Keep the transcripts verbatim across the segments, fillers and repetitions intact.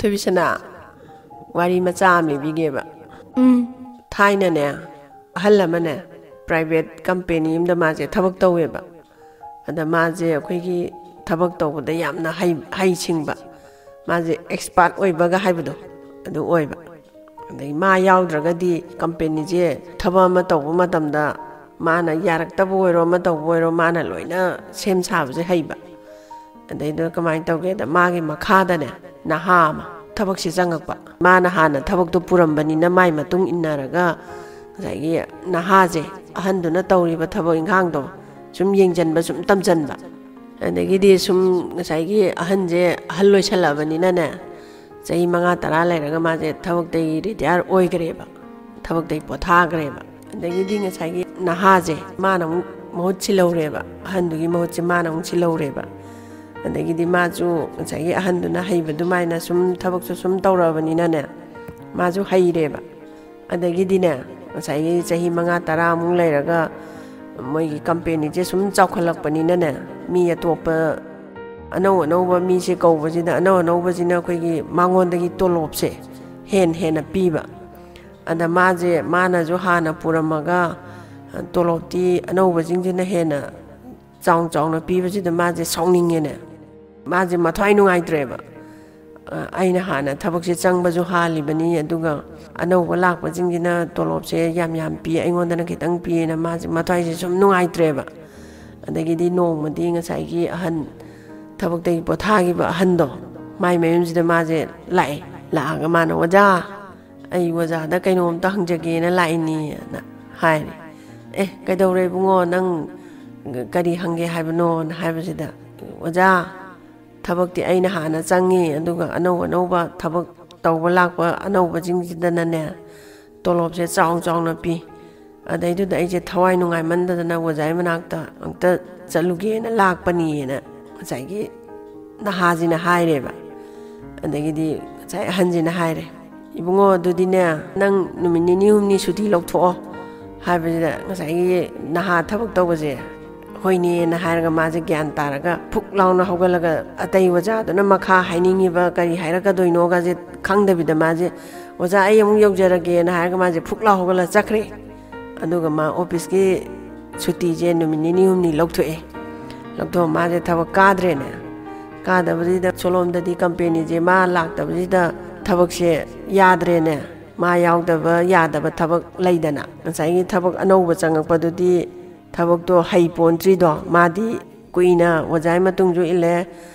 ꯊꯣꯏꯕꯤꯁꯅꯥ, ꯋꯥꯔꯤ ꯃꯆꯥ ꯑꯃ ꯂꯤꯕꯤꯒꯦꯕ꯫ ꯎꯝ꯫ ꯊꯥꯏꯅꯅꯦ, ꯑꯍꯜ ꯑꯃꯅꯦ, private company ꯑꯃꯗ ꯃꯥꯁꯦ ꯊꯕꯛ ꯇꯧꯋꯦꯕ꯫ ꯑꯗ ꯃꯥꯁꯦ ꯑꯩꯈꯣꯏꯒꯤ ꯊꯕꯛ ꯇꯧꯕꯗ ꯌꯥꯝꯅ ꯍꯩ-, ꯍꯩꯁꯤꯡꯕ, ꯃꯥꯁꯦ expert ꯑꯣꯏꯕꯒ ꯍꯥꯏꯕꯗꯣ, ꯑꯗꯨ ꯑꯣꯏꯕ꯫ ꯑꯗꯩ ꯃꯥ ꯌꯥꯎꯗ꯭ꯔꯒꯗꯤ companyꯁꯦ, ꯊꯕꯛ ꯑꯃ ꯇꯧꯕ ꯃꯇꯝꯗ ꯃꯥꯅ ꯌꯥꯔꯛꯇꯕ ꯑꯣꯏꯔꯣ, ꯑꯃ ꯇꯧꯕ ꯑꯣꯏꯔꯣ, ꯃꯥꯅ ꯂꯣꯏꯅ ꯁꯦꯝ ꯁꯥꯕꯁꯦ ꯍꯩꯕ꯫ ꯑꯗꯩꯗꯨꯗ ꯀꯃꯥꯏꯅ ꯇꯧꯒꯦꯗ, ꯃꯥꯒꯤ ꯃꯈꯥꯗꯅꯦ, ꯅꯍꯥ ꯑꯃ ꯊꯕꯛꯁꯦ ꯆꯪꯉꯛꯄ꯫ ꯃꯥꯅ ꯍꯥꯟꯅ ꯊꯕꯛꯇꯣ ꯄꯨꯔꯝꯕꯅꯤꯅ ꯃꯥꯏ ꯃꯇꯨꯡ ꯏꯟꯅꯔꯒ ꯉꯁꯥꯏꯒꯤ ꯅꯍꯥꯁꯦ, ꯑꯍꯟꯗꯨꯅ ꯇꯧꯔꯤꯕ ꯊꯕꯛ ꯏꯪꯈꯥꯡꯗꯣ ꯁꯨꯝ ꯌꯦꯡꯁꯤꯟꯕ, ꯁꯨꯝ ꯇꯝꯁꯤꯟꯕ꯫ ꯑꯗꯒꯤꯗꯤ ꯁꯨꯝ ꯉꯁꯥꯏꯒꯤ ꯑꯍꯟꯁꯦ ꯑꯍꯜ ꯑꯣꯏꯁꯜꯂꯛꯑꯕꯅꯤꯅꯅꯦ, ꯆꯍꯤ ꯃꯉꯥ ꯇꯔꯥ ꯂꯩꯔꯒ ꯃꯥꯁꯦ ꯊꯕꯛꯇꯒꯤ retire ꯑꯣꯏꯈ꯭ꯔꯦꯕ, ꯊꯕꯛꯇꯒꯤ ꯄꯣꯊꯥꯈ꯭ꯔꯦꯕ꯫ ꯑꯗꯒꯤꯗꯤ ꯉꯁꯥꯏꯒꯤ ꯅꯍꯥꯁꯦ ꯃꯥꯅ ꯑꯃꯨꯛ ꯃꯍꯨꯠ ꯁꯤꯜꯍꯧꯔꯦꯕ, ꯑꯍꯟꯗꯨꯒꯤ ꯃꯍꯨꯠꯁꯦ ꯃꯥꯅ ꯑꯃꯨꯛ ꯁꯤꯜꯍꯧꯔꯦꯕ꯫ ꯑꯗꯒꯤꯗꯤ ꯃꯥꯁꯨ ꯉꯁꯥꯏꯒꯤ ꯑꯍꯟꯗꯨꯅ ꯍꯩꯕ ꯑꯗꯨꯃꯥꯏꯅ ꯁꯨꯝ ꯊꯕꯛꯁꯨ ꯁꯨꯝ ꯇꯧꯔꯛꯑꯕꯅꯤꯅꯅꯦ, ꯃꯥꯁꯨ ꯍꯩꯔꯦꯕ꯫ ꯑꯗꯒꯤꯗꯤꯅꯦ, ꯉꯁꯥꯏꯒꯤ ꯆꯍꯤ ꯃꯉꯥ ꯇꯔꯥꯃꯨꯛ ꯂꯩꯔꯒ ꯃꯣꯏꯒꯤ companyꯁꯦ ꯁꯨꯝ ꯆꯥꯎꯈꯠꯂꯛꯄꯅꯤꯅꯅꯦ, ꯃꯤ ꯑꯇꯣꯞꯄ ꯑꯅꯧ ꯑꯅꯧꯕ ꯃꯤꯁꯦ ꯀꯧꯕꯁꯤꯗ ꯑꯅꯧ ꯑꯅꯧꯕꯁꯤꯅ ꯑꯩꯈꯣꯏꯒꯤ ꯃꯉꯣꯟꯗꯒꯤ ꯇꯣꯂꯣꯞꯁꯦ ꯍꯦꯟꯅ ꯍꯦꯟꯅ ꯄꯤꯕ꯫ ꯑꯗ ꯃꯥꯁꯦ, ꯃꯥꯅꯁꯨ ꯍꯥꯟꯅ ꯄꯨꯔꯝꯃꯒ ꯇꯣꯂꯣꯞꯇꯤ ꯑꯅꯧꯕꯁꯤꯡꯁꯤꯅ ꯍꯦꯟꯅ ꯆꯥꯎ ꯆꯥꯎꯅ ꯄꯤꯕꯁꯤꯗ ꯃꯥꯁꯦ ꯁꯥꯎꯅꯤꯡꯉꯦꯅꯦ꯫ ꯃꯥꯁꯦ ꯃꯊ꯭ꯋꯥꯏ ꯅꯨꯡꯉꯥꯏꯇ꯭ꯔꯦꯕ꯫ "ꯑ, ꯑꯩꯅ ꯍꯥꯟꯅ ꯊꯕꯛꯁꯦ ꯆꯪꯕꯁꯨ ꯍꯥꯜꯂꯤꯕꯅꯤ, ꯑꯗꯨꯒ ꯑꯅꯧꯕ ꯂꯥꯛꯄꯁꯤꯡꯁꯤꯅ ꯇꯣꯂꯣꯞꯁꯦ ꯌꯥꯝ ꯌꯥꯝ ꯄꯤ, ꯑꯩꯉꯣꯟꯗꯅ ꯈꯤꯇꯪ ꯄꯤꯌꯦꯅ" ꯃꯥꯁꯦ ꯃꯊ꯭ꯋꯥꯏꯁꯦ ꯁꯨꯝ ꯅꯨꯡꯉꯥꯏꯇ꯭ꯔꯦꯕ꯫ ꯑꯗꯒꯤꯗꯤ ꯅꯣꯡꯃꯗꯤ ꯉꯁꯥꯏꯒꯤ ꯑꯍꯟ, ꯊꯕꯛꯇꯒꯤ ꯄꯣꯊꯥꯈꯤꯕ ꯑꯍꯟꯗꯣ, ꯃꯥꯏ ꯃꯌꯨꯝꯁꯤꯗ ꯃꯥꯁꯦ ꯂꯥꯛꯑꯦ꯫ ꯂꯥꯛꯑꯒ ꯃꯥꯅ, "ꯑꯣꯖꯥ, ꯑꯩ ꯑꯣꯖꯥꯗ ꯀꯩꯅꯣꯝꯇ ꯍꯪꯖꯒꯦꯅ ꯂꯥꯛꯏꯅꯦꯅ" ꯍꯥꯏꯔꯦ꯫ "ꯑꯦ, ꯀꯩꯗꯧꯔꯦ ꯏꯕꯨꯡꯉꯣ, ꯅꯪ ꯀꯔꯤ ꯍꯪꯒꯦ ꯍꯥꯏꯕꯅꯣꯅ" ꯍꯥꯏꯕꯁꯤꯗ, "ꯑꯣꯖꯥ, ꯊꯕꯛꯇꯤ ꯑꯩꯅ ꯍꯥꯟꯅ ꯆꯪꯉꯤ, ꯑꯗꯨꯒ ꯑꯅꯧ ꯑꯅꯧꯕ ꯊꯕꯛ ꯇꯧꯕ ꯂꯥꯛꯄ ꯑꯅꯧꯕꯁꯤꯡꯁꯤꯗꯅꯅꯦ, ꯇꯣꯂꯣꯞꯁꯦ ꯆꯥꯎ ꯆꯥꯎꯅ ꯄꯤ꯫ ꯑꯗꯩꯗꯨꯗ ꯑꯩꯁꯦ ꯊꯋꯥꯏ ꯅꯨꯡꯉꯥꯏꯃꯟꯗꯗꯅ ꯑꯣꯖꯥꯒꯤ ꯃꯅꯥꯛꯇ ꯑꯝꯇ ꯆꯠꯂꯨꯒꯦꯅ ꯂꯥꯛꯄꯅꯤꯅ" ꯉꯁꯥꯏꯒꯤ ꯅꯍꯥꯁꯤꯅ ꯍꯥꯏꯔꯦꯕ꯫ ꯑꯗꯒꯤꯗꯤ ꯉꯁꯥꯏ ꯑꯍꯟꯁꯤꯅ ꯍꯥꯏꯔꯦ, "ꯏꯕꯨꯡꯉꯣ, ꯑꯗꯨꯗꯤꯅꯦ, ꯅꯪ ꯅꯨꯃꯤꯠ ꯅꯤꯅꯤ ꯍꯨꯝꯅꯤ ꯁꯨꯇꯤ ꯂꯧꯊꯣꯛꯑꯣ" ꯍꯥꯏꯕꯁꯤꯗ, ꯉꯁꯥꯏꯒꯤ ꯅꯍꯥ ꯊꯕꯛ ꯇꯧꯕꯁꯦ "ꯍꯣꯏꯅꯦꯅ" ꯍꯥꯏꯔꯒ ꯃꯥꯁꯦ ꯒ꯭ꯌꯥꯟ ꯇꯥꯔꯒ ꯐꯨꯛ ꯂꯥꯎꯅ ꯍꯧꯒꯠꯂꯒ, ꯑꯇꯩ ꯑꯣꯖꯥꯗꯨꯅ ꯃꯈꯥ ꯍꯥꯏꯅꯤꯡꯉꯤꯕ ꯀꯔꯤ ꯍꯥꯏꯔꯛꯀꯗꯣꯏꯅꯣꯒꯁꯦ ꯈꯪꯗꯕꯤꯗ ꯃꯥꯁꯦ, "ꯑꯣꯖꯥ, ꯑꯩ ꯑꯃꯨꯛ ꯌꯧꯖꯔꯒꯦꯅ" ꯍꯥꯏꯔꯒ ꯃꯥꯁꯦ ꯐꯨꯛ ꯂꯥꯎ ꯍꯧꯒꯠꯂ ꯆꯠꯈ꯭ꯔꯦ꯫ ꯑꯗꯨꯒ ꯃꯥ ꯑꯣꯐꯤꯁꯀꯤ ꯁꯨꯇꯤꯁꯦ ꯅꯨꯃꯤꯠ ꯅꯤꯅꯤ ꯍꯨꯝꯅꯤ ꯂꯧꯊꯣꯛꯑꯦ꯫ ꯂꯧꯊꯣꯛꯑ ꯃꯥꯁꯦ ꯊꯕꯛ ꯀꯥꯗ꯭ꯔꯦꯅꯦ꯫ ꯀꯥꯗꯕꯁꯤꯗ ꯁꯣꯂꯣꯝꯗꯗꯤ ꯀꯝꯄꯦꯅꯤꯁꯦ ꯃꯥ ꯂꯥꯛꯇꯕꯁꯤꯗ ꯊꯕꯛꯁꯦ ꯌꯥꯗ꯭ꯔꯦꯅꯦ꯫ ꯃꯥ ꯌꯥꯎꯗꯕ ꯌꯥꯗꯕ ꯊꯕꯛ ꯂꯩꯗꯅ, ꯉꯁꯥꯏꯒꯤ ꯊꯕꯛ ꯑꯅꯧꯕ ꯆꯪꯉꯛꯄꯗꯨꯗꯤ ꯊꯕꯛꯇꯣ ꯍꯩꯄꯣꯟꯇ꯭ꯔꯤꯗꯣ꯫ ꯃꯥꯗꯤ ꯀꯨꯏꯅ ꯑꯣꯖꯥꯒꯤ ꯃꯇꯨꯡꯁꯨ ꯏꯜꯂꯦ,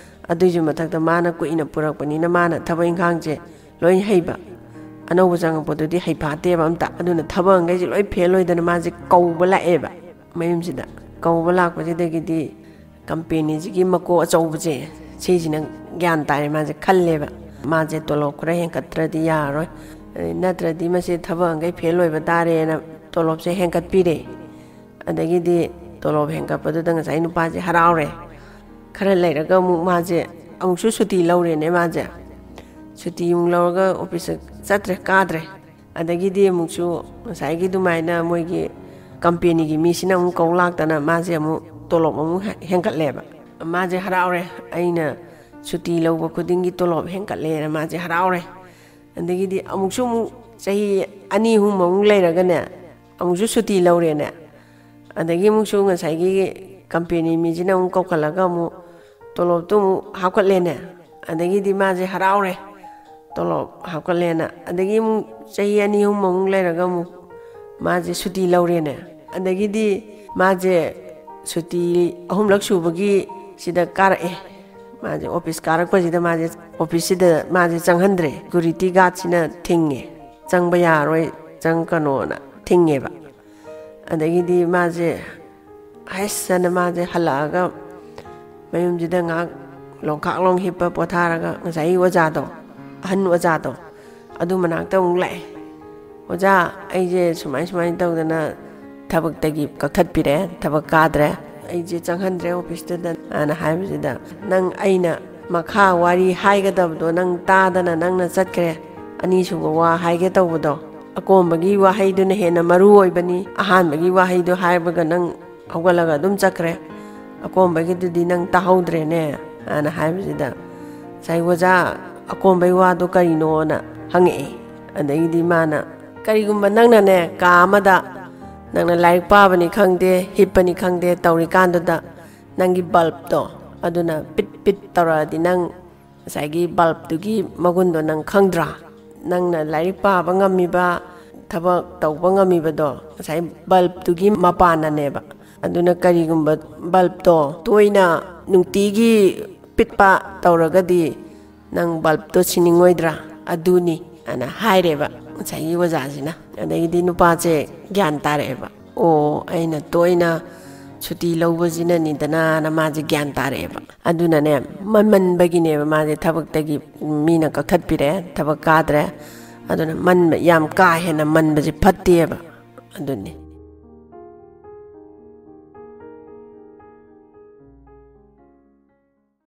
ꯑꯗꯨꯏꯁꯨ ꯃꯊꯛꯇ ꯃꯥꯅ ꯀꯨꯏꯅ ꯄꯨꯔꯛꯄꯅꯤꯅ ꯃꯥꯅ ꯊꯕꯛ ꯏꯪꯈꯥꯡꯁꯦ ꯂꯣꯏ ꯍꯩꯕ꯫ ꯑꯅꯧꯕ ꯆꯪꯉꯛꯄꯗꯨꯗꯤ ꯍꯩꯐꯥꯠꯇꯦꯕ ꯑꯝꯇ꯫ ꯑꯗꯨꯅ ꯊꯕꯛ ꯑꯪꯈꯩꯁꯦ ꯂꯣꯏ ꯐꯦꯜ ꯑꯣꯏꯗꯅ ꯃꯥꯁꯦ ꯀꯧꯕ ꯂꯥꯛꯑꯦꯕ ꯃꯌꯨꯝꯁꯤꯗ꯫ ꯀꯧꯕ ꯂꯥꯛꯄꯁꯤꯗꯒꯤꯗꯤ ꯀꯝꯄꯦꯅꯤꯁꯤꯒꯤ ꯃꯀꯣꯛ ꯑꯆꯧꯕꯁꯦ ꯁꯤꯁꯤꯅ ꯒ꯭ꯌꯥꯟ ꯇꯥꯔꯦ, ꯃꯥꯁꯦ ꯈꯜꯂꯦꯕ, "ꯃꯥꯁꯦ ꯇꯣꯂꯣꯞ ꯈꯔ ꯍꯦꯟꯒꯠꯇ꯭ꯔꯗꯤ ꯌꯥꯔꯔꯣꯏ, ꯅꯠꯇ꯭ꯔꯗꯤ ꯃꯁꯤ ꯊꯕꯛ ꯑꯪꯈꯩ ꯐꯦꯜ ꯑꯣꯏꯕ ꯇꯥꯔꯦꯅ" ꯇꯣꯂꯣꯞꯁꯦ ꯍꯦꯟꯒꯠꯄꯤꯔꯦ꯫ ꯑꯗꯒꯤꯗꯤ ꯇꯣꯂꯣꯞ ꯍꯦꯟꯒꯠꯄꯗꯨꯗ ꯉꯁꯥꯏ ꯅꯨꯄꯥꯁꯦ ꯍꯔꯥꯎꯔꯦ꯫ ꯈꯔ ꯂꯩꯔꯒ ꯑꯃꯨꯛ ꯃꯥꯁꯦ ꯑꯃꯨꯛꯁꯨ ꯁꯨꯇꯤ ꯂꯧꯔꯦꯅꯦ꯫ ꯃꯥꯁꯦ ꯁꯨꯇꯤ ꯑꯃꯨꯛ ꯂꯧꯔꯒ ꯑꯣꯐꯤꯁꯇ ꯆꯠꯇ꯭ꯔꯦ, ꯀꯥꯗ꯭ꯔꯦ꯫ ꯑꯗꯒꯤꯗꯤ ꯑꯃꯨꯛꯁꯨ ꯉꯁꯥꯏꯒꯤ ꯑꯗꯨꯃꯥꯏꯅ ꯃꯣꯏꯒꯤ ꯀꯝꯄꯦꯅꯤꯒꯤ ꯃꯤꯁꯤꯅ ꯑꯃꯨꯛ ꯀꯧ ꯂꯥꯛꯇꯅ ꯃꯥꯁꯦ ꯑꯃꯨꯛ ꯇꯣꯂꯣꯞ ꯑꯃꯨꯛ ꯍꯦꯟꯒꯠꯂꯦꯕ꯫ ꯃꯥꯁꯦ ꯍꯔꯥꯎꯔꯦ, "ꯑꯩꯅ ꯁꯨꯇꯤ ꯂꯧꯕ ꯈꯨꯗꯤꯡꯒꯤ ꯇꯣꯂꯣꯞ ꯍꯦꯟꯒꯠꯂꯦꯅ" ꯃꯥꯁꯦ ꯍꯔꯥꯎꯔꯦ꯫ ꯑꯗꯒꯤꯗꯤ ꯑꯃꯨꯛꯁꯨ ꯑꯃꯨꯛ ꯆꯍꯤ ꯑꯅꯤ ꯑꯍꯨꯝ ꯑꯃꯨꯛ ꯂꯩꯔꯒꯅꯦ, ꯑꯃꯨꯛꯁꯨ ꯁꯨꯇꯤ ꯂꯧꯔꯦꯅꯦ꯫ ꯑꯗꯒꯤ ꯑꯃꯨꯛꯁꯨ ꯉꯁꯥꯏꯒꯤ ꯀꯝꯄꯦꯅꯤ ꯃꯤꯁꯤꯅ ꯑꯃꯨꯛ ꯀꯧꯈꯠꯂꯒ ꯑꯃꯨꯛ ꯇꯣꯂꯣꯞꯇꯣ ꯑꯃꯨꯛ ꯍꯥꯞꯀꯠꯂꯦꯅꯦ꯫ ꯑꯗꯒꯤꯗꯤ ꯃꯥꯁꯦ ꯍꯔꯥꯎꯔꯦ, ꯇꯣꯂꯣꯞ ꯍꯥꯞꯀꯠꯂꯦꯅ꯫ ꯑꯗꯒꯤ ꯑꯃꯨꯛ ꯆꯍꯤ ꯑꯅꯤ ꯑꯍꯨꯝ ꯑꯃꯨꯛ ꯂꯩꯔꯒ ꯑꯃꯨꯛ ꯃꯥꯁꯦ ꯁꯨꯇꯤ ꯂꯧꯔꯦꯅꯦ꯫ ꯑꯗꯒꯤꯗꯤ ꯃꯥꯁꯦ ꯁꯨꯇꯤ ꯑꯍꯨꯝꯂꯛ ꯁꯨꯕꯒꯤ ꯁꯤꯗ ꯀꯥꯔꯛꯑꯦ꯫ ꯃꯥꯁꯦ ꯑꯣꯐꯤꯁ ꯀꯥꯔꯛꯄꯁꯤꯗ ꯃꯥꯁꯦ, ꯑꯣꯐꯤꯁꯁꯤꯗ ꯃꯥꯁꯦ ꯆꯪꯍꯟꯗ꯭ꯔꯦ, ꯁꯦꯀ꯭ꯌꯨꯔꯤꯇꯤ ꯒꯥꯔꯗꯁꯤꯅ ꯊꯤꯡꯉꯦ, "ꯆꯪꯕ ꯌꯥꯔꯣꯏ, ꯆꯪꯉꯛꯀꯅꯣꯅ" ꯊꯤꯡꯉꯦꯕ꯫ ꯑꯗꯒꯤꯗꯤ ꯃꯥꯁꯦ ꯍꯩꯁ ꯑꯅ ꯃꯥꯁꯦ ꯍꯜꯂꯛꯑꯒ ꯃꯌꯨꯝꯁꯤꯗ ꯉꯥꯏꯍꯥꯛ ꯂꯣꯡꯈꯥꯛ ꯂꯣꯡ ꯍꯤꯞꯄ ꯄꯣꯊꯥꯔꯒ ꯉꯁꯥꯏꯒꯤ ꯑꯣꯖꯥꯗꯣ, ꯑꯍꯟ ꯑꯣꯖꯥꯗꯣ, ꯑꯗꯨ ꯃꯅꯥꯛꯇ ꯑꯃꯨꯛ ꯂꯥꯛꯑꯦ꯫ "ꯑꯣꯖꯥ, ꯑꯩꯁꯦ ꯁꯨꯃꯥꯏ ꯁꯨꯃꯥꯏꯅ ꯇꯧꯗꯅ ꯊꯕꯛꯇꯒꯤ ꯀꯛꯊꯠꯄꯤꯔꯦ, ꯊꯕꯛ ꯀꯥꯗ꯭ꯔꯦ, ꯑꯩꯁꯦ ꯆꯪꯍꯟꯗ꯭ꯔꯦ ꯑꯣꯐꯤꯁꯇꯨꯗ" ꯑꯅ ꯍꯥꯏꯕꯁꯤꯗ, "ꯅꯪ ꯑꯩꯅ ꯃꯈꯥ ꯋꯥꯔꯤ ꯍꯥꯏꯒꯗꯕꯗꯣ ꯅꯪ ꯇꯥꯗꯅ ꯅꯪꯅ ꯆꯠꯈ꯭ꯔꯦ꯫ ꯑꯅꯤꯁꯨꯕ ꯋꯥ ꯍꯥꯏꯒꯦ ꯇꯧꯕꯗꯣ, ꯑꯀꯣꯟꯕꯒꯤ ꯋꯥꯍꯩꯗꯨꯅ ꯍꯦꯟꯅ ꯃꯔꯨ ꯑꯣꯏꯕꯅꯤ꯫ ꯑꯍꯥꯟꯕꯒꯤ ꯋꯥꯍꯩꯗꯣ ꯍꯥꯏꯕꯒ ꯅꯪ ꯍꯧꯒꯠꯂꯒ ꯑꯗꯨꯝ ꯆꯠꯈ꯭ꯔꯦ꯫ ꯑꯀꯣꯝꯕꯒꯤꯗꯨꯗꯤ ꯅꯪ ꯇꯥꯍꯧꯗ꯭ꯔꯦꯅꯦ" ꯑꯅ ꯍꯥꯏꯕꯁꯤꯗ, ꯉꯁꯥꯏ ꯑꯣꯖꯥ, ꯑꯀꯣꯝꯕꯩ ꯋꯥꯗꯣ ꯀꯔꯤꯅꯣꯅ ꯍꯪꯉꯛꯑꯦ꯫ ꯑꯗꯩꯗꯤ ꯃꯥꯅ, "ꯀꯔꯤꯒꯨꯝꯕ ꯅꯪꯅꯅꯦ, ꯀꯥ ꯑꯃꯗ ꯅꯪꯅ ꯂꯥꯏꯔꯤꯛ ꯄꯥꯕꯅꯤ ꯈꯪꯗꯦ, ꯍꯤꯞꯄꯅꯤ ꯈꯪꯗꯦ ꯇꯧꯔꯤꯀꯥꯟꯗꯨꯗ, ꯅꯪꯒꯤ ꯕꯜꯕꯇꯣ ꯑꯗꯨꯅ ꯄꯤꯠ ꯄꯤꯠ ꯇꯧꯔꯛꯑꯗꯤ, ꯅꯪ ꯉꯁꯥꯏꯒꯤ ꯕꯜꯕꯇꯨꯒꯤ ꯃꯒꯨꯟꯗꯣ ꯅꯪ ꯈꯪꯗ꯭ꯔꯥ? ꯅꯪꯅ ꯂꯥꯏꯔꯤꯛ ꯄꯥꯕ ꯉꯝꯃꯤꯕ, ꯊꯕꯛ ꯇꯧꯕ ꯉꯝꯃꯤꯕꯗꯣ ꯉꯁꯥꯏ ꯕꯜꯕꯇꯨꯒꯤ ꯃꯄꯥꯟꯅꯅꯦꯕ꯫ ꯑꯗꯨꯅ ꯀꯔꯤꯒꯨꯝꯕ ꯕꯜꯕꯇꯣ ꯇꯣꯏꯅ, ꯅꯨꯡꯇꯤꯒꯤ ꯄꯤꯠꯄ ꯇꯧꯔꯒꯗꯤ, ꯅꯪ ꯕꯜꯕꯇꯣ ꯁꯤꯅꯤꯡꯉꯣꯏꯗ꯭ꯔꯥ? ꯑꯗꯨꯅꯤ" ꯑꯅ ꯍꯥꯏꯔꯦꯕ ꯉꯁꯥꯏꯒꯤ ꯑꯣꯖꯥꯁꯤꯅ꯫ ꯑꯗꯒꯤꯗꯤ ꯅꯨꯄꯥꯁꯦ ꯒ꯭ꯌꯥꯟ ꯇꯥꯔꯛꯑꯦꯕ꯫ "ꯑꯣ, ꯑꯩꯅ ꯇꯣꯏꯅ ꯁꯨꯇꯤ ꯂꯧꯕꯁꯤꯅꯅꯤꯗꯅꯥꯅ" ꯃꯥꯁꯦ ꯒ꯭ꯌꯥꯟ ꯇꯥꯔꯛꯑꯦꯕ꯫ ꯑꯗꯨꯅꯅꯦ, ꯃꯟꯃꯟꯕꯒꯤꯅꯦꯕ ꯃꯥꯁꯦ ꯊꯕꯛꯇꯒꯤ ꯃꯤꯅ ꯀꯛꯊꯠꯄꯤꯔꯛꯑꯦ, ꯊꯕꯛ ꯀꯥꯗ꯭ꯔꯦ꯫ ꯑꯗꯨꯅ ꯃꯟꯕ, ꯌꯥꯝ ꯀꯥ ꯍꯦꯟꯅ ꯃꯟꯕꯁꯦ ꯐꯠꯇꯦꯕ꯫ ꯑꯗꯨꯅꯤ꯫